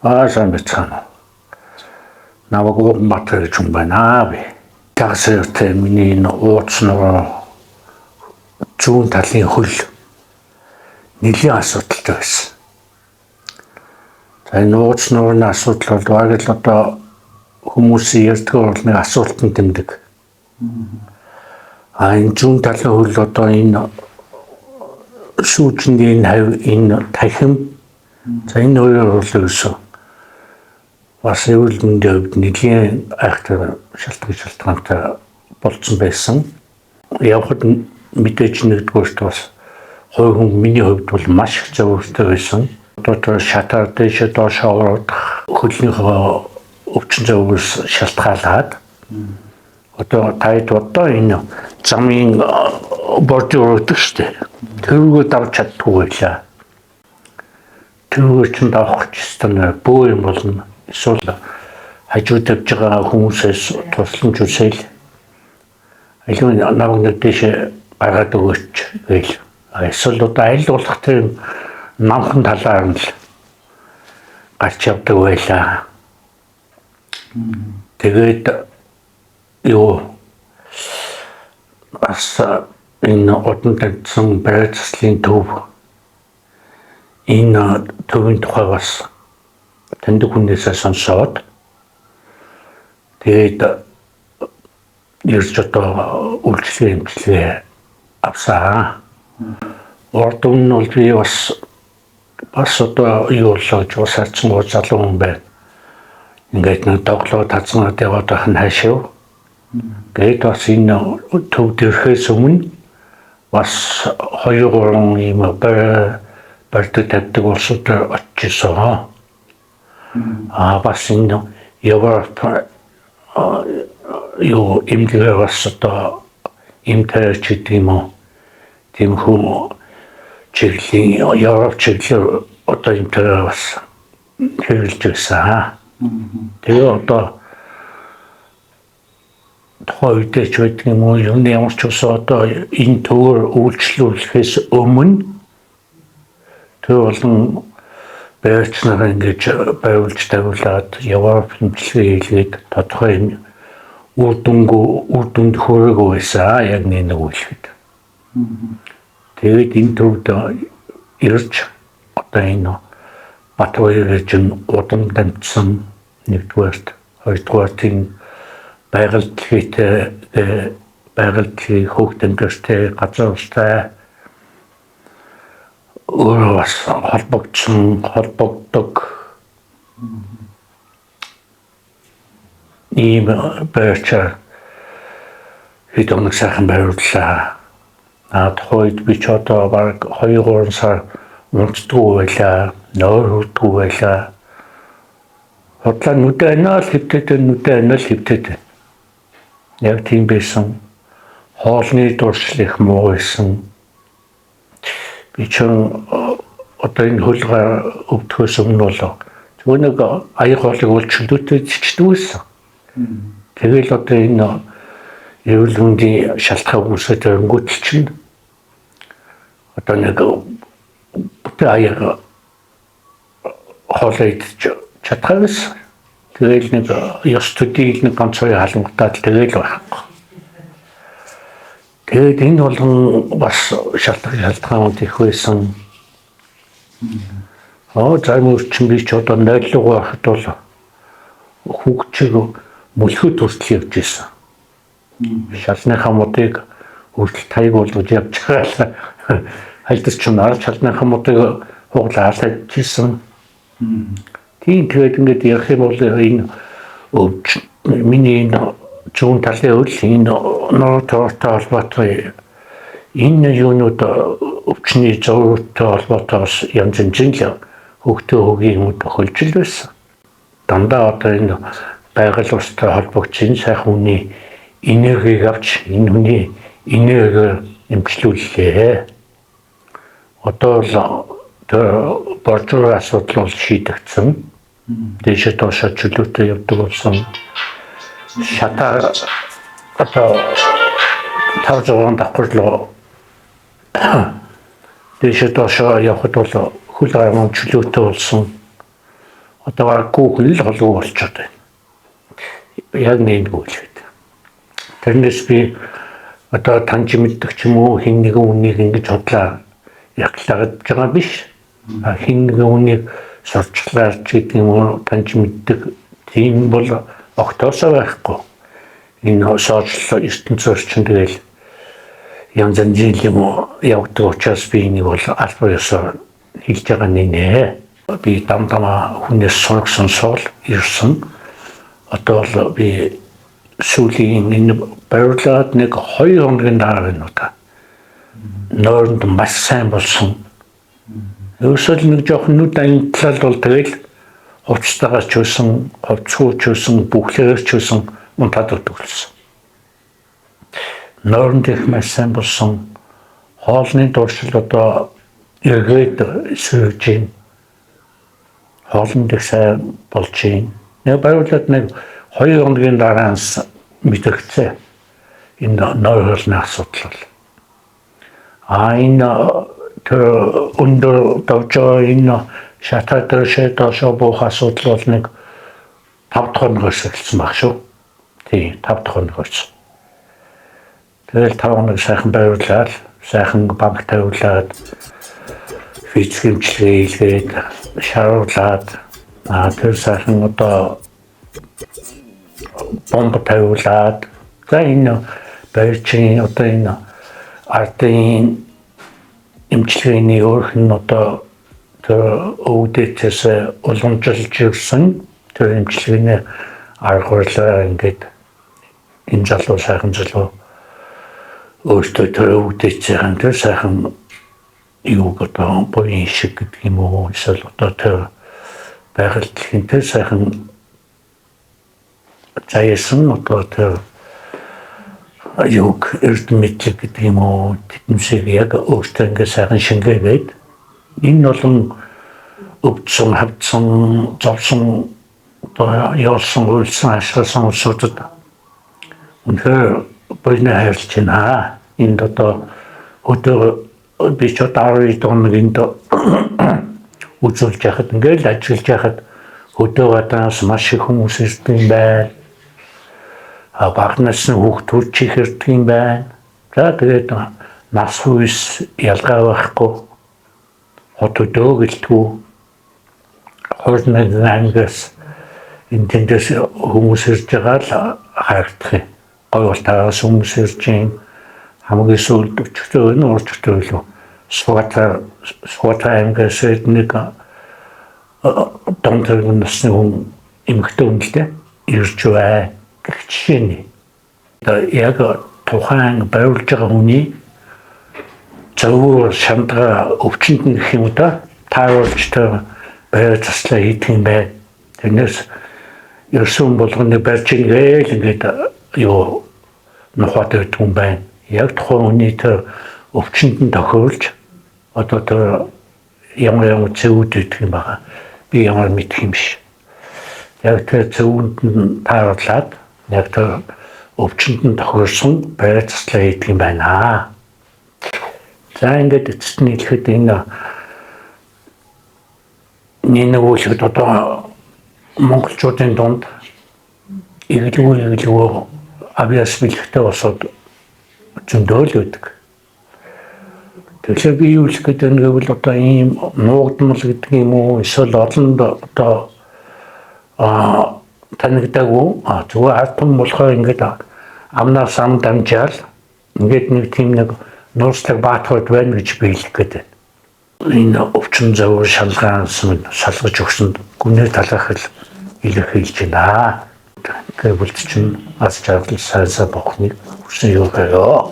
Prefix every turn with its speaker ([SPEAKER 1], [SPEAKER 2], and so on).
[SPEAKER 1] Аа, сайн байцгаана уу. Намайг Уганбаатар гэж хүн байна би. Тагсартай миний энэ ууц нуруу зүүн талын хөл нэлийн асуудалтай байсан. За, энэ ууц нурууны асуудал бол бараг л одоо хүмүүсийн ярьдаг бол нэг асуултан тэмдэг. А энэ зүүн талын хөл одоо энэ сүүжинд энэ хав, энэ тахим, за, энэ хоёр бол ерөөсөө бас эрүүл мэндийн хувьд нэлийн айхтар шалтгаантай болцсон байсан. Явхад мэдээж нэгдүгээрт бас хувь хүн миний хувьд бол маш их зөвөртэй байсан. Одоо тэр шатаар дээшээ доошоо ороод хөлнийхөө өвчин зовоос шалтгаалаад одоо таад одоо энэ замын бордюр өгдөг шүү дээ. Тэрүүгээ давж чаддгүй байлаа. Тэрүүгээ чинь давах гэж ёстой бөө юм болно. Эсвэл хажуу тавьж байгаа хүмүүсээс тусламж хүсээл, аливаа намайг нэг дээшээ гаргаад өгөөч гээл. Эсвэл одоо аль болох тэр намхан талаар нь л гарч явдаг байлаа. Тэгээд юу бас энэ удан тавьсан бариа заслын төв, энэ төвийн тухай бас таньдаг хүнээсээ сонсоод, тэгээд ирж одоо үйлчилгээ эмчилгээ авсан. Урд өмнө бол би бас одоо юу болоо гэж бас харцсангуй залуу хүн байна. Ингээд нэг доглоо тазганаад яваад байх нь хаашив. Тэгээд бас энэ төвд ирэхээс өмнө бас 2 3 ийм барьдаг тавьдаг улсууд очижсэн. Аа, бас энэ Европ юу эмнэлгээр бас одоо эм тавиач гэдэг юм уу. Тийм хүн чиглэлийн, Европ чиглэлээр одоо эм тавиа бас хэрэглэж байсан. Тэгээ одоо тухайн үедээ ч байдаг юм уу, юм ямар ч ус одоо энэ төвөр үйлчлүүлэхээс өмнө тэр болон бариач нараа ингэж бариулж тавиулаад Европ эмчилгээ хийлгээд тодорхой юм үр дүнгүй, үр дүнд хүрээгүй байсан, яг нэг хэлэхэд. Тэгээд энэ төвд ирж одоо энэ Батбаяр гэж удам дамжсан нэгдүгээрт, хоёрдугаарт энэ байгаль дэлхийтэй, байгаль дэлхий хөөх тэнгэртэй, газар устай өөрөө бас холбогдсон, холбогддог ийм байрчаар хэд хоног сайхан байрууллаа. А тухайн үед би ч одоо бараг 2 3 сар унтдаггүй байлаа, нойр хүрдэггүй байлаа. Худлаа нүдэ аниал хэвтээд, нүдэ аниал хэвтээд. Яг тийм байсан. Хоолны дуршил их муу байсан. Би ч одоо энэ хөлгөө өвдөхөөс өмнө бол зөвхөн нэг аяг хоолыг бол чөлөөтэй зичдэг байсан. Тэгэл одоо энэ эрүүл мэндийн шалтгаан үүсээд өрөнгөтөл чинь одоо нэг бүтэн аяг хоолоо идэж чадхаа байсан. Тэгэл нэг ёс төдийл нэг ганц хоёр халангатаад тэгэл байхгүй. Тэгээд энэ болгон бас шалтгаанууд их байсан. Аа, зарим өрчин би ч одоо нойлгоо байхад бол хүүгчиг мөлхөд хүртэл явж исэн. Шалныхаа модыг хүртэл таяг болгож явж байгаа л хальдас ч нар шалныхаа модыг хуглаалаж исэн. Тийм, тэгээд ингээд ярих юм бол энэ өвч миний энэ зүүн талын хөл, энэ нуруу тоортой холбоотой энэ юунууд, өвчний зовлонтой холбоотой бас янз янзын л хөгтөө хөгийн юмуд тохиолж л байсан. Дандаа одоо энэ байгаль устай холбогдсон энэ сайхан хүний энергийг авч энэ хүний энергээр эмчлүүллээ. Одоо бол тэр боржуур асуудал бол шийдэгдсэн. Дээшээ доошоо чөлөөтэй явдаг болсон. Шатаар одоо 5 6 давхар руу дээшээ доошоо явхад бол хөл гайман чөлөөтэй болсон. Одоо баг гүүхэн л холгүй болчиход байна. Яг нэггүй л хэд. Тэрнээс би одоо таньж мэддэг ч юм уу хэн нэгэн хүнийг ингэж худлаа яхлагд байгаа биш. Хэн нэгэн хүнийг сурчлаар ч гэдэг юм уу таньж мэддэг тийм бол огтоосоо байхгүй. Энэ сошиал ертөнцийн орчин тэгэл янз янзын юм явагддаг учраас би энийг бол албан ёсоор хэлж байгаа нэ. Би дам дамаа хүнээс сургасан суул ирсэн. Одоо бол би сүүлийн энэ бариулаад нэг 2 хоногийн дараа байна уу та. Нойронд маш сайн болсон. Ерөөсөө л нэг жоохон нүд антлал бол тэгэл хувцастайгаа ч байсан, хувцгүй ч байсан, бүхлээрээ ч байсан унтаад өгдөг болсон. Нойронд их маш сайн болсон. Хоолны туршил одоо эргээд сэрэж байна. Хоолнд их сайн болж байна. Нэг бариулаад нэг 2 хоногийн дараас мэдэгцээ. Энэ нойр хоолны асуудал бол. Энэ тэр өндөр давж байгаа энэ шатаа дээр доошоо буух асуудал бол нэг 5 дахь хоногоос эхэлсэн баг шүү. Тийм, 5 дахь хоногоос. Тэгэл 5 хоног сайхан бариулаад, сайхан банк тавиулаад, физик эмчилгээ хийлгээд, шаруулаад, тэр сайхан одоо бомб тавиулаад, за энэ барьчин одоо энэ ардын эмчилгээний өөрх нь одоо тэр өвдөцөөс уламжилж ирсэн тэр эмчилгээний арга барилаар ингээд энэ залуу сайхан залуу өөртөө тэр өвдөцийн тэр сайхан юуг одоо буян шиг гэдэг юм уу эсвэл одоо тэр байгаль дэлхийн тэр сайхан заяасан одоо тэр юуг эрдэм мэдлэг гэдэг юм уу тэднээсийг яг өөртөө ингээд сайхан шингээгээд энэ болон өвдсөн, хавдсан, зовсон, одоо явсан, уйлсан, ашигласан улсуудад үнэхээр буйна хайрлаж байна. Энд одоо өдөр би ч одоо 12 хоног энд үзүүлж яхад ингээл ажиллаж яхад хөдөө гадаас маш их хүмүүс ирдэг юм байна. Бага насны хүүхдүүд ч их ирдэг юм байна. За тэгээд нас хүйс ялгаа байхгүй, хот өдөө гэлтгүү 21 ангиас энэ тэндээс хүмүүс ирж байгаа л харагдах юм. Гой болтаагаас хүмүүс ирж байна. Хамгийн сүүлд өчигдөр энэ урчигдөр илүү Сугата ангиас нэг дон тэргүүн насны хүн эмэгтэй хүн л дээ ирж бай гэх жишээний. Яг тухайн бариулж байгаа хүний зөвөр шандгаа өвчнөд нь гэх юм уу да тааруулж тэр бариа заслаа хийдэг юм байна. Тэрнээс ерсөн болгоны барьж ингээл ингээд юу нухаад байдаг юм байна. Яг тухайн хүний тэр өвчнөд нь тохируулж одоо тэр ямар ямар зэвүүд өгдөг юм байгаа. Би ямар мэдэх юм биш. Яг тэр зэвүүнд нь тааруулаад яг тэр өвчнөд нь тохируулсан бариа заслаа хийдэг юм байна. За ингээд эцэст нь хэлэхэд энэ нэгүүлэхэд одоо монголчуудын дунд эглэгүү авиас бэлэгтэй босоод зөндөөл байдаг. Тэгэхээр би юу хэлэх гээд байна гэвэл одоо ийм нуугдмал гэдэг юм уу эсвэл олонд одоо танигдаагүй зүгээр ард түмэн болохоор ингээд амнаас ам дамжаал ингээд нэг тийм нэг нууцлаг баатарууд байна гэж би хэлэх гээд байна. Энэ өвчин зовөр шалгаанс минь салгаж өгсөнд гүнээ талаарх л илэрхийлж байна. Гэвэл чинь аз жаргал сайн сайн бохныг хүсэн юу гэё.